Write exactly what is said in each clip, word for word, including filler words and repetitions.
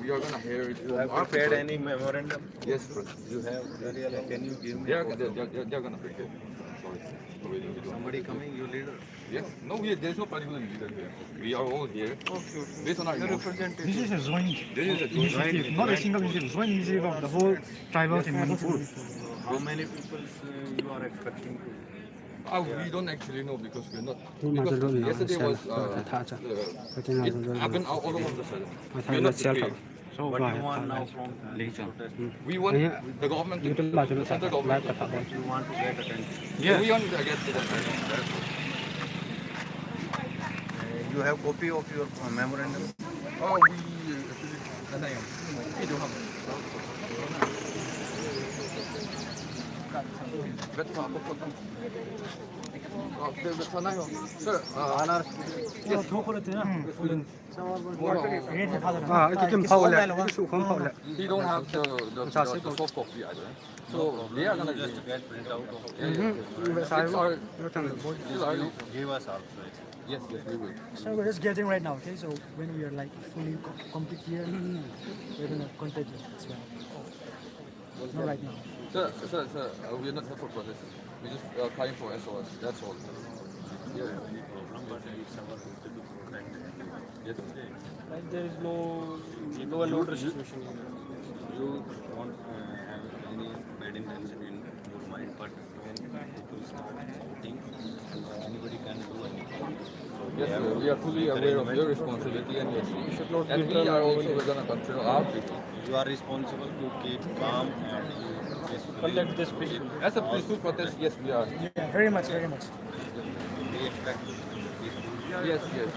We are gonna hear it from our prepared people. Any memorandum? Yes, sir. You have, can you give me? They are, they're, they're, they're gonna prepare. Sorry. Somebody coming, your leader? Yes. No, we, there's no particular leader here. We are all here. Okay, okay. Based on our emotions. This is a joint initiative, not a single initiative, joint initiative of the whole tribals in Manipur. How many people uh, you are expecting to? Uh, we don't actually know because we're not. Because yesterday was uh, uh, it happened all, all of a sudden. We're not prepared. So what do you want now from the protest? We want the government to, the central government to, you want to get attention. Yeah. We want to get the attention. That's all. Uh, you have copy of your uh, memorandum? Oh, we, uh, we don't have. Sir, uh, yes. हाँ, एक एक हम पावले, एक सुखम Pawle. He don't have the, the, the, the soft copy either. So they are gonna just get print out of it. It's our, it's our, give us also. Yes, yes, we will. So we're just getting right now, okay? So when we are like fully co- complete here, we're gonna contact you as well. Not right now. Sir, sir, sir, uh, we are not here for protest. We're just uh, crying for S O S. That's all. Yeah. Any problem, but it's our duty to protect. Yes. Like there is no law and order situation here. You won't uh, have any bad intention in your mind, but when people start shouting, anybody can do anything. So yes, sir. We are fully aware of your responsibility and your duty. And we are also gonna control our people. You are responsible to keep calm and to peacefully conduct this peaceful. As a peaceful protest, yes, we are. Yeah, very much, very much. Yes, yes.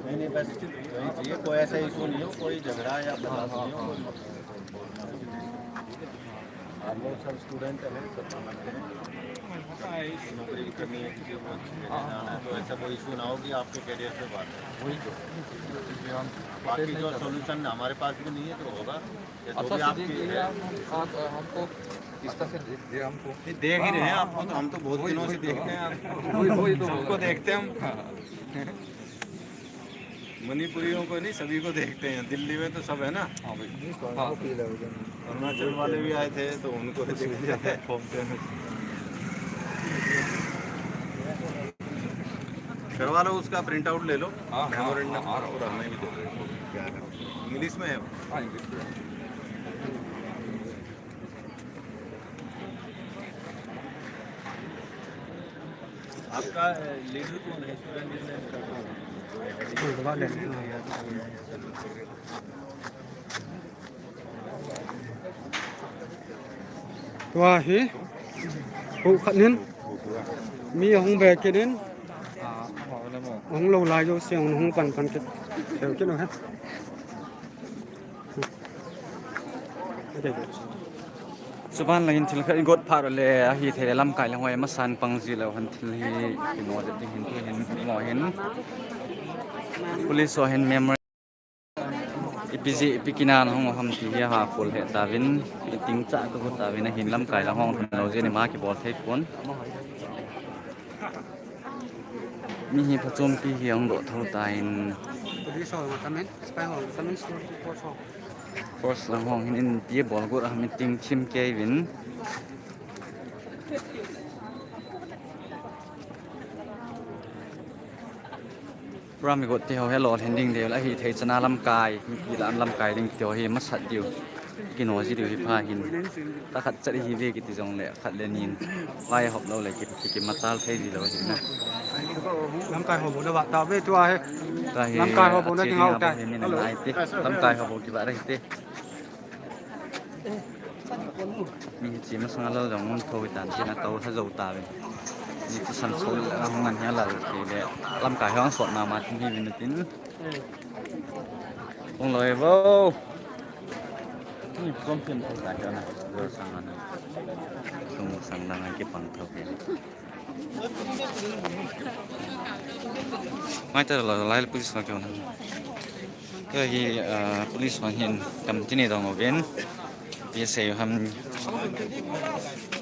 नहीं, नहीं, बस यही चाहिए, कोई ऐसा इशू नहीं हो, कोई झगड़ा या बदमाशी नहीं हो। आप लोग सब स्टूडेंट हैं, सब समझते हैं। नौकरी करनी है, किसी को अच्छी जगह जाना है, तो ऐसा कोई इशू ना हो कि आपके करियर पे बात है। वही तो। बाकी जो सॉल्यूशन हमारे पास भी नहीं है, तो होगा। अच्छा से देख लीजिए आप, आप, हमको किस तरह से देख दिया हमको। नहीं, देख ही रहे हैं आपको, तो हम तो बहुत दिनों से देखते हैं आपको। वही, वही तो। सबको देखते हैं हम। मणिपुरियों को नहीं, सभी को देखते हैं। दिल्ली में तो सब है ना। हाँ भाई। हाँ। अरुणाचल वाले भी आए थे, तो उनको भी देखते हैं। करवा लो, उसका प्रिंट आउट ले लो। हाँ, हाँ, मेमोरेंडम हाँ, हाँ, पूरा। हमें भी दे दो। इंग्लिश में है। हाँ, इंग्लिश में। आपका लीडर कौन है? स्टूडेंट यूनियन का कौन है? Tua hi, hu khat hin, mi ahung be kit in, ahung lou lai jouse ahung pan pan kit, kit kit u hen. Chuban lang in thil khat i got phat le, ahithei le lamkai lang hoi, masan pang ji lou hen thil hi i ngo ding hin, tu hin, ngo hin. Police ho hin memory. Ipi ji, ipi kina na hung ham ti hi ha kol he tauvin, i ting cha ka got tauvin, ahin lamkai lang hung lou jeh in ima kibol thei pon. Mi hi phachompi hi ahung doh tho tan. Police ho tamin, spy ho tamin, security force ho. Force lang hung hin in ti bol got a meeting thim kei vin. Pura mi got te ho hi lolhin ding deu, ahithei chana lamkai, mipi lah a lamkai ding te ho hi masat diu. Kino ji diu hi pha hin. Tah khat chat hi ve kiti jongle, khat le ni in. Pai hop lou le ki, ki, kimachal thei ji lou hi na. Lamkai ho bou na va ta ve tua hi. Tua hi lamkai ho bou na ding hau tai. Lamkai ho bou kiva rei te. Mi hiche masanga lal jong um tho hitan tin, atou lha jou tauve. Mi chu san sol a hung an hi a lal ti le, lamkai hung sot mama tin hi vin tin. Hung loi vo. Mi pom pin tho ta hian a, jo sang an. Tung sang dang a kipang tho ke. Mai ta lo lai police na kyo na. Ka hi, ah, police hon hin tam tini dong oven. P S A ham.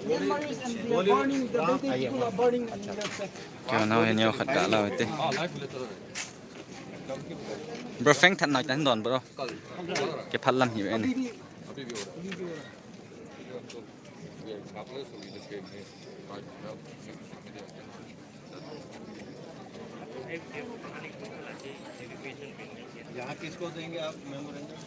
Myanmar is, and they are burning, the building, people are burning in the Kyo nau he neo khat ka lau te. Bro, feng that nai tan don, bro. Ke phat lam hi ve ni. यहाँ किसको देंगे आप memorandum?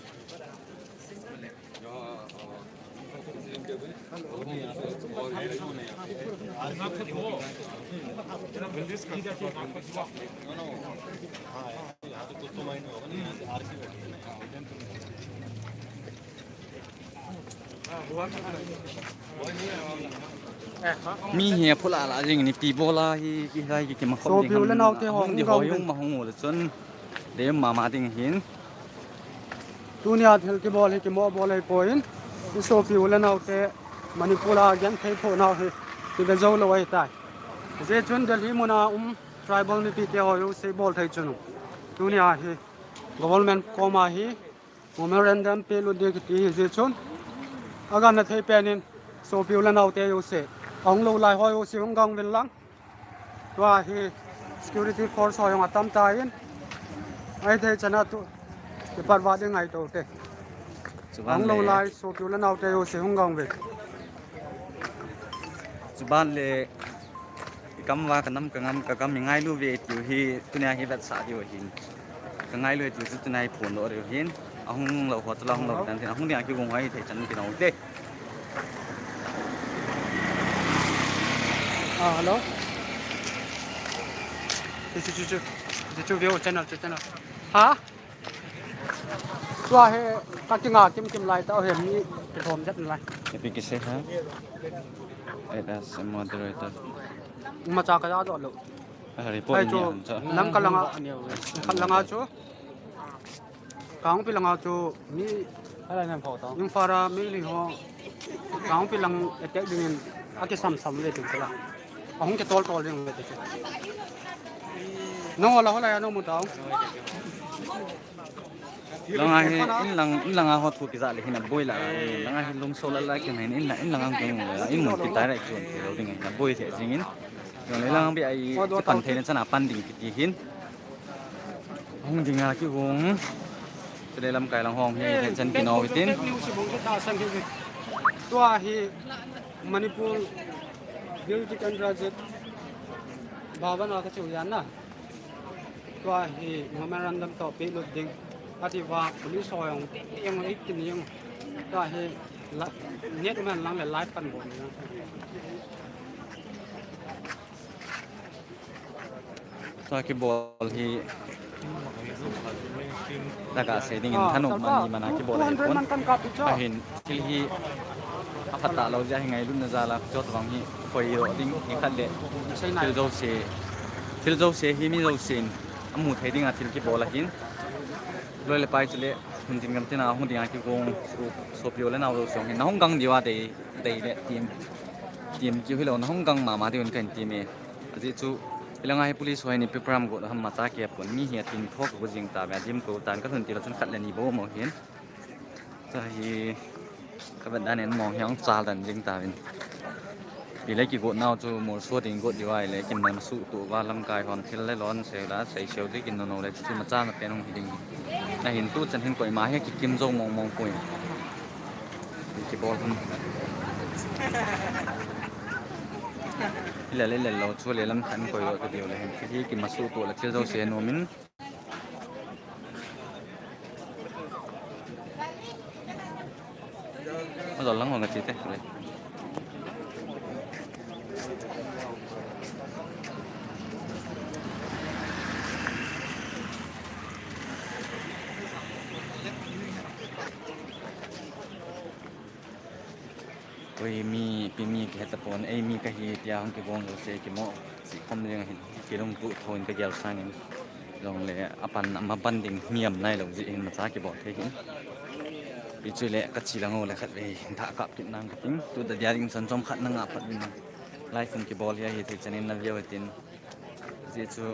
Mi hi aphu la la jing ni pi bola hi ki hai ki ma khom ding. Sopi u le nau te ho hung ding ho hung ma hung u le chun. Dem mama ding hin. Tunia thil kibol hi kimo bol hi poi in. I sopi u le nau te Manipur a gen thei pho nau hi. Ti ve zo lo ai tai. Hijeh chun Delhi muna um tribal mipi te ho jouse bol thei chun. Tunia hi government koma hi memorandum pe lut ding kiti hijeh chun. Agamna thei pen in sopi u le nau te jouse. Ahung lou lai ho jouse hung gang uvin lang. Tua hi security force ho jong atam tan. Ahithei chana tu. Kipat vat ding ngai to te. Ahung lou lai sopi u le nau te jouse hung gang uvin. Chuban le i kam uva ka nam ka ngam ka gam i ngailu ve tiu hi tunia hi vetsah diu hin. Ka ngailu tiu chu tunia hi phon doh diu hin. Ahung lou ho chu la hung lou dan tin ahung ding a kigong ho hi thei chan kino te. Ah, hello. Chu chu chu chu. Chu chu view channel chu channel. Ha? Tua hi ka kinga kimkim lai tau hi mi kilhom jep lai. Ipi kisei ha? Add as a moderator. Imacha ka ja doh lou. Ah, report ni chu. Lam ka langa, khat langa chu. Kangpi langa chu mi, Imphal a mi li ho. Kangpi lang attack dingin akisam sam ve tin sala. Ahung kitol tol ding ve tin. Nang hola hola ya no mu tau. Langa hi in lang, in langa ho thu kija le hin aboi la. Langa hi lungso la la kin hin in la, in langa kung la. In mun pi tai la kin lo ding hin aboi the jing in. Yong le lang bi ai pan thei na chana pan ding kiti hin. Hung ding a kigong. Chule lamkai lang hong hi, he chan kino hitin. Tua hi Manipur Beauty Kendra Jet Bhavan a ka chu yan na. Tua hi memorandum to pe lut ding. Ati va police ho jong, jong eighteen jong. Tua hi la, net man lang le live kan bon jong. Tua kibol hi. Taka sei ding in thanop man ni mana kibol hi pon. Ahin thil hi aphat ta lou jeh a hi ngailutna jal a chot vang hi koi ro ding hi khat le. Thil jouse, thil jouse hi mi jousen amu thei ding a thil kibol ahin. Loi le pai chule hun tin gam tin a hung ding a kigong sopi u le nau jouse hin na hung gang diu a dei, dei le team, team kiu hilou na hung gang mama diu in kan team e. Ajeh chu, hilanga hi police ho hi ni program got ham macha kei pon mi hi atin tho ka jing ta ve, adim ko tan ka lhun ti la chun khat le ni bou mo hin. Tua hi, ka vet dan in mong hi ahung chal dan jing ta vin. Pi le kigot nau chu molso ding got diu ahile, kin non su tu va lamkai hon thil le lon sei la, sei seu di kin non le chu macha na pen hung hi ding. Ahin tu chan hin koima hi kikim jou mong mong poi. Kibol hun. Ile le le lo chu le lam khan koi lo ka diu le hin. Ki ki masu tu la thil jouse nom in. Alo lang ho nga chi te. Koi mi, pi mi kihe tapon, ei mi kahi tia hung kibong jouse kimo, chi khom jeng hin, kilungtup thon ka gel sangin, jongle apan ama ban ding niam nailou jeh hin macha kibol thei hin. Pi chu le ka chi lang u le khat vei, tha kap kit nang ka ting, tu da dia ding chan chom khat na nga phat vin. Live hung kibol hi ahi thei chan in na view tin. Ajeh chu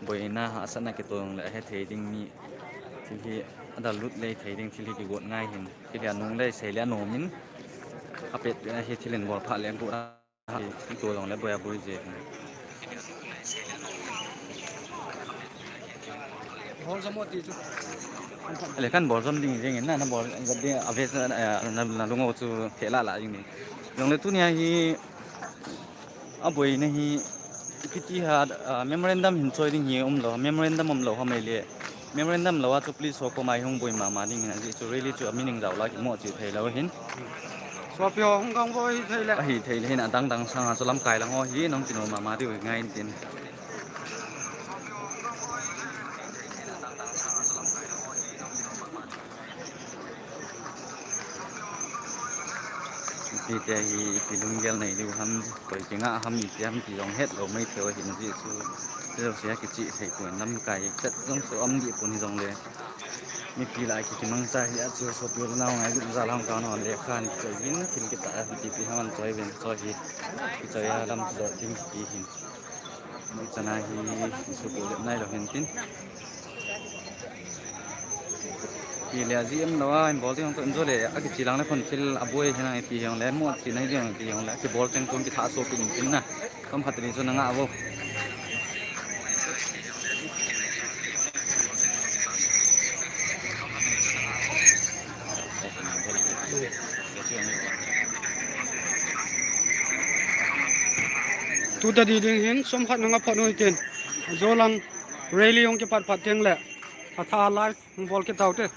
boina hahsatna kitoh le ahe thei ding mi thil hi adal lut le thei ding thil hi kigot ngai hin thil hi anung le sei le anom in Apet pet ahi, thil in bol phat le gu a hi, tu jong le boi a boi je. Le kan bol jom ding jeng in na, na bol ding a ve na, na, na lungo chu thela la ding ni. Jong le tunia hi a boi na hi Ipi ti ha, ah, memorandum hin choi ding hi um lo, memorandum um lo ha mai le. Memorandum lo a chu police ho koma hung boi mama ding hin, ajeh chu rally chu a meaning jao la kimo chi thei lo hin. Sopi ho hung gang boi hi thei le. Ahi thei le hin adang dang sang a chu lamkai lang ho hi nong kino mama diu ngai in tin. Ipi te hi ipi lunggel nei diu ham, koi kingah ham, ipi ham ti jong het lo mai thei u ahin, ajeh chu, chu jouse a kichih thei pon, lamkai chat jong chu um deh pon hi jong le. Mipi lah a ki kimangcha hi a chu, sopi u le nao ngailut jal ham kan hon le khan kichoi vin, thil kitah a, ipi ipi ham an choi vin, choi hi, kichoi a lam chu dot ding kiti hin. Chana hi, isu ko le nai lo hin tin. Pi le a G M lo a, in bol ding ko in jo le, a kichi lang le kon thil a boi hin a pi hiong le, mo chi nai ding pi hiong le, ki bol teng kon ki tha so pi ding tin na. Kom khat ni so na nga vo. Tu ta di ding hin, som khat na nga phot noi tin. Jolang rally hong kipat pat teng le. Atha live hong bol kit tau te.